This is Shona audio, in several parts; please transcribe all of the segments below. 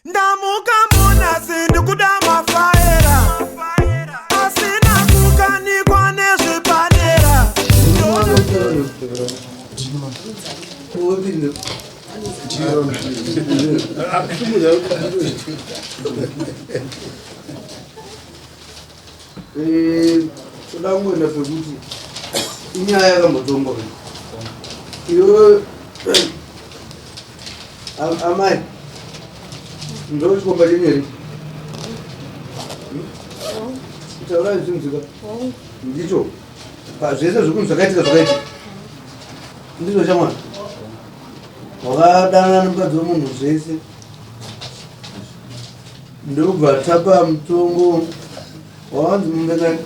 Ndamuka munasi ndikuda mafaera asina kukanikwa nezvepadera. Toda kungoenda pekuti inyaya yakambotongwa iwe amai ndochikomba chenyu here taurai zvinzika ndicho pazvese zvekunzi zvakaitika zvakaitika ndizvo chamwana wakadanana nemukadzi wemunhu zvese Ndobva tapa mutongo wawanzi mombe nine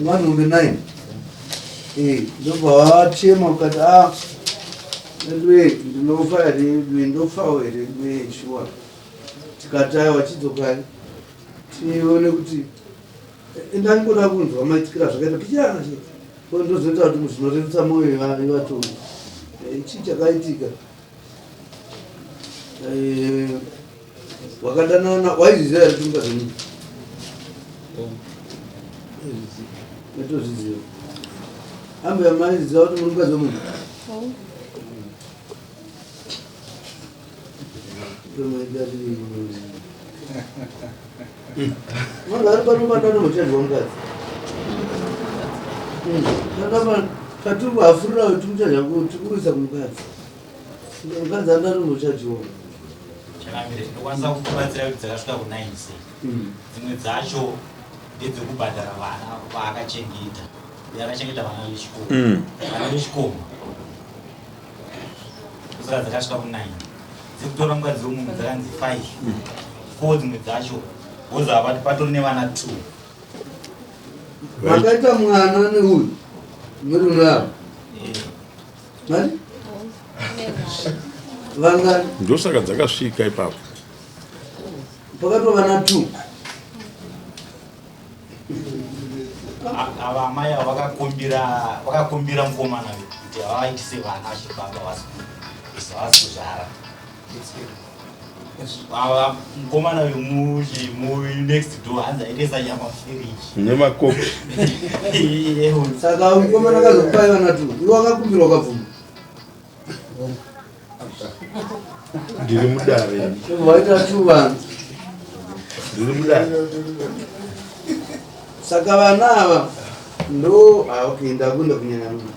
wanzi mombe nine eh, ndobva wachema ukati a ah, ndwe ndinofa here ndwe ndofawo here ndwe shuwa tikati aiwa chidzokai tione kuti eh, ndangoda kunzwa maitikira zvakaita pichana chete ko ndozoita kuti zvinorerutsa mwoyo yevatongi eh, chii chakaitika Eh, wakadanana waizviziva here kuti mukadzi wemunhu Waitozviziva. Ambuya maiziva kuti muri mukadzi wemunhu? Munhu ari pano padano muchadya mukadzi. Patiri kuhafurira kuti muchadya kuti kuisa kumukadzi. Mukadzi andari muchadyiwa. Changamire, ndinokwanisa kukubatsira kuti dzakasvika ku 9 sei. Dzimwe dzacho ndedzekubhadhara vana vaakachengeta. Uyo akachengeta vana vechikoro. Vana vechikoro. Saka dzakasvika ku 9. Dzekutora mukadzi wemunhu dzakanzi 5. Ko dzimwe dzacho woza patori nevana 2. Makaita mwana neuyu muri unavo. Mari? Vangani? Ndosaka dzakasvika ipapo. Pakatova na 2. Ava amai ava vakakumbira vakakumbira mukomana uyu kuti avaitise vana vachibaba vasi kuzvara. Ava mukomana uyu muchi mu next door hanzi aitesa nyama firiji. Nemakopi. Saka mukomana akazokupai vana 2. Iwe wakakumbira ukabvuma. Ndiri mudare. Waita 2 vana. Ndiri mudare. Saka vana ava ndo ah, okay ndakunda kunyanya muna.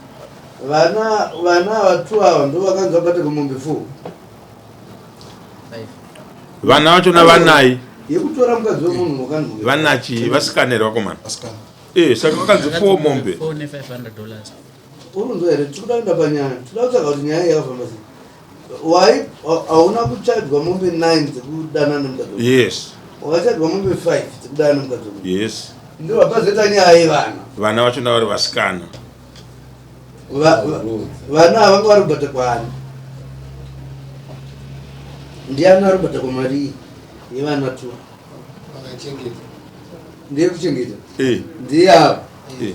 Vana vana ava 2 ava ndo vakanzi vabate kumombe 4. Vana vacho navanai? Yekutora mukadzi wemunhu wakanzi vanachi vasikana here vakomana? Eh, saka vakanzi 4 mombe. 4 ne 500 dollars. Urunzwa here? Tikuda kuenda panyaya. Tikuda kutsvaga kuti nyaya iyi yakafamba sei. Wai hauna kuchajwa mombe 9 dzekudanana nemukadzi wemunhu. Yes. Wakachajwa mombe 5 dzekudanana nemukadzi wemunhu. Yes. Ndipo pazoita nyaya yevana. Vana vacho ndavari vasikana. Vana ava vanga vari kubhadhagwa kwani? Ndiani ari kubhadhagwa mari iyi yevana two? Vakachengeta. Ndeyekuchengeta. Eh. Ndeyavo. Eh.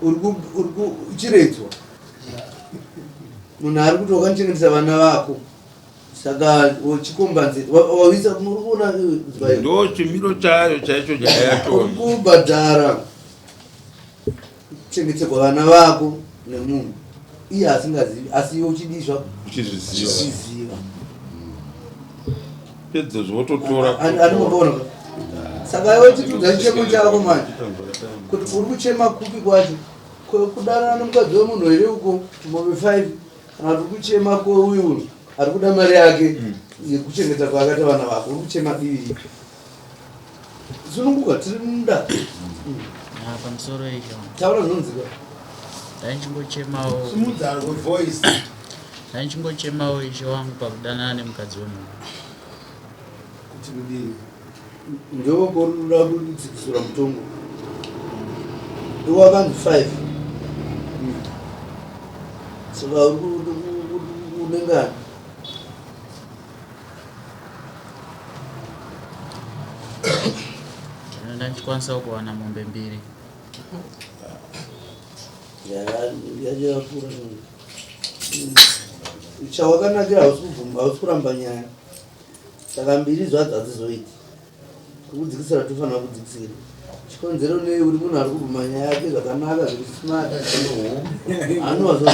Uri kuchiredzwa. Munhu ari kuti wakandichengetesa vana vako. Saka chikombanzi wawisa muri kuona ndo chimiro chayo chaicho nyaya yacho. Uri kubhadhara kuchengetserwa vana vako nemunhu iye asingazivi asi iwe uchidii zvako uchizviziva pedzezvo wototora andimboona saka iwe chitudza chichemo chako manje kuti uri kuchema kupi kwacho kudanana nemukadzi wemunhu here uko mombe 5 kana kuti kuchema kweuyu ari kuda mari yake yekuchengeta kwaakaita vana vako uri kuchema divi ripi Sununguka tiri munda. Ah, pamusoro icho. Taura zvinonzika. Ndaichingochemawo. Simudza voice. Ndaichingochemawo ishe wangu pakudanana nemukadzi wemunhu. Kuti kudii? Ndiwo koruda kudzikisura mutongo. Iwo wakanzi 5. Saka uri kunengani? Ndinoenda ndichikwanisawo kuwana mombe mbiri. Yakura. Chawakanakira hausi kubvuma, hausi kuramba nyaya. Saka mbiri zvadzo hadzizoiti. Kukudzikisira tofanira kudzikisira. Chikonzero nei uri munhu ari kubvuma nyaya yake zvakanaka zviri smart. Anozwa.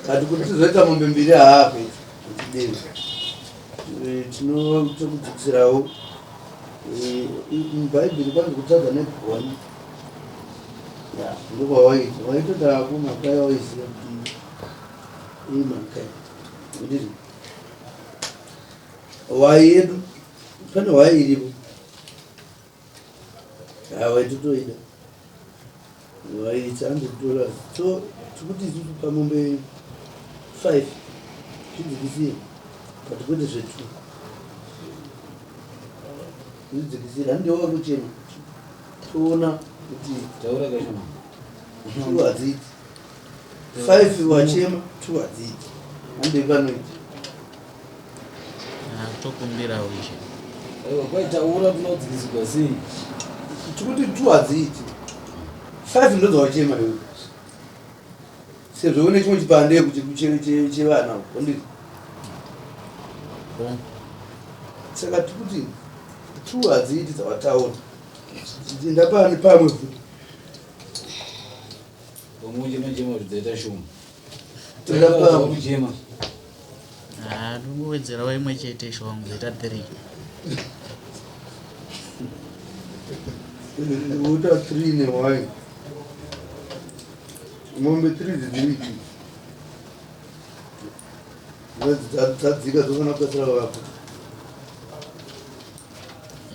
But kuti tizoita mombe mbiri haakuiti. Tidei. Eh, tinotokudzikisirawo. Eh, muBhaibheri kwanzi kutadza negoni. Ya, ndokwawaita. Waitoti ako makai waiziva kuti iyi makai. Ndizvo. Hwai yedu pane hwai iripo hawa totoida hwai it's 100 dollars so tikuti isusu pamombe 5 zvidzikisire but kwete zvetu zvidzikisire handiwo wakuchema toona kuti two hadziiti 5 wachema two hadziiti handei panoita Tokumbirawo ishe. Aiwa kwaitaura tinodzikisirwa sei? Tikuti two hadziiti. Five ndodzawachema iwe. Sezvo une chimwe chipande chevana wandiri. Saka tikuti two hadziiti dzawataura. Enda pane pamwe futi. Pamwe chinochema kuti dzaita shoma. Kuchema. Ah, ndongowedzerawo imwe chete ishe wangu dzaita 3. Uta 3 nehwai. Mombe 3 dzidziriki. Dzadzika dzofanira kubatsira vako.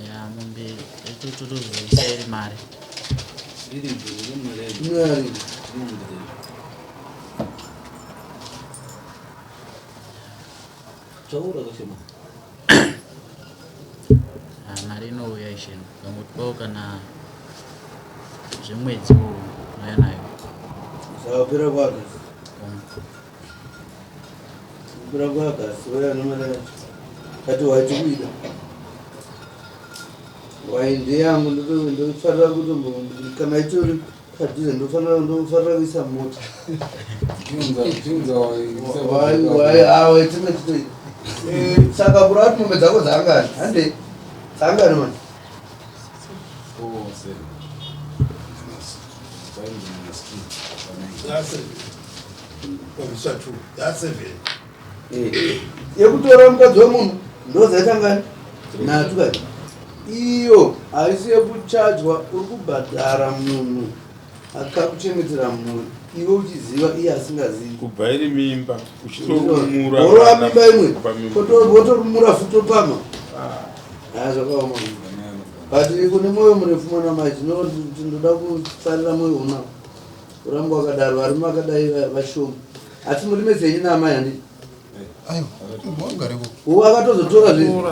Ya mombe itotozoisa iri mari. Mari. Taura kashoma. Ah, mari inouya ishe kangotipawo kana zvemwedzi unouya nayo. Saka kwaAugust. Kupera kwaAugust waya nemari yacho. Kati waiti kuida. Wai ndeyangu ndofanira kutombo kana itori padhuze ndofanira ndofanira kuisa mota. Wai wai awe tinge titoita. Eh, saka kureva kuti mombe dzako dzangani? Hande. Dzangani manje? Eh, yekutora mukadzi wemunhu ndodzaita ngani? Nhatu kani. Iyo haisi yekuchajwa, uri kubhadhara munhu akakuchengetera mhuri iwe uchiziva iye asingazivi. Kubva iri mimba uchitorumura Worova mimba imwe wotorumura futi topama. Ah, zvakaoma. But kune mwoyo murefu mwana mai, tinoda kufarira mwoyo unawo. Uramba wakadaro, varume vakadai vashoma. Asi muri mese henyu naamai handiti? Aiwa, wagareko. Uwo akatozotora zvinhu.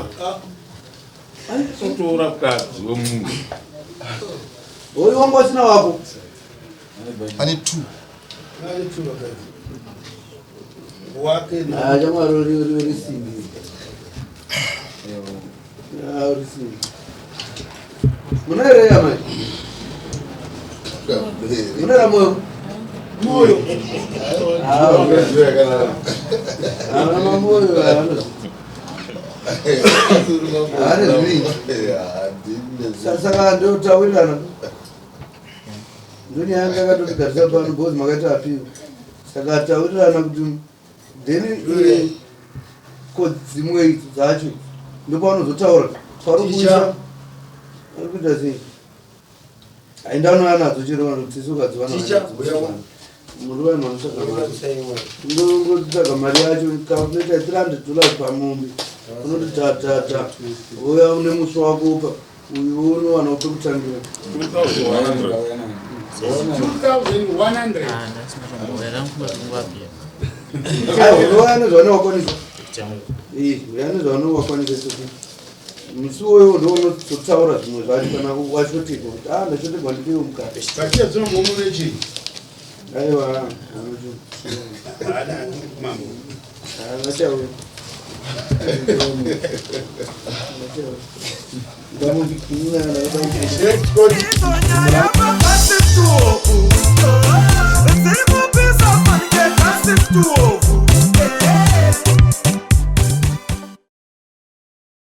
Totora mukadzi wemunhu. Uyu wanga usina wako. Ane two. Ane two vakadzi. Wake na. Ah, chamwari uri uri uri simbi. Ah, uri simbi. Muna here amai? Muna ra moyo? Moyo. Ah, ah, moyo ano. Ane zvivindi. Saka ndotawirirana. Ndonyaya yanga yakatotigarisa pano because makaita apiwa. Saka taurirana kuti then eh, ko dzimwe idzi dzacho ndopaunozotaura pauri kuisa ari kuita sei hainda unouya nadzo chero vanotisi ukadziwana muri vanhu vanotsvaga mari ndongotsvaga mari yacho calculate 300 dollars pamombe unoti ta ta ta uya une musi wako upa uyu unowana pekutangira 2100. Ah, ndasina kumbouya ndangumba aiwa unouya nezvaunowakwanisa uya nezvaunowakwanisa sekuti musi uyoyo ndounozotaura zvimwe zvacho kana washotegwa kuti a ndashotegwa ndipiwe mukati Bakia dzinomuone chii? aiwa Haana mambo. vachauya Izonyaya.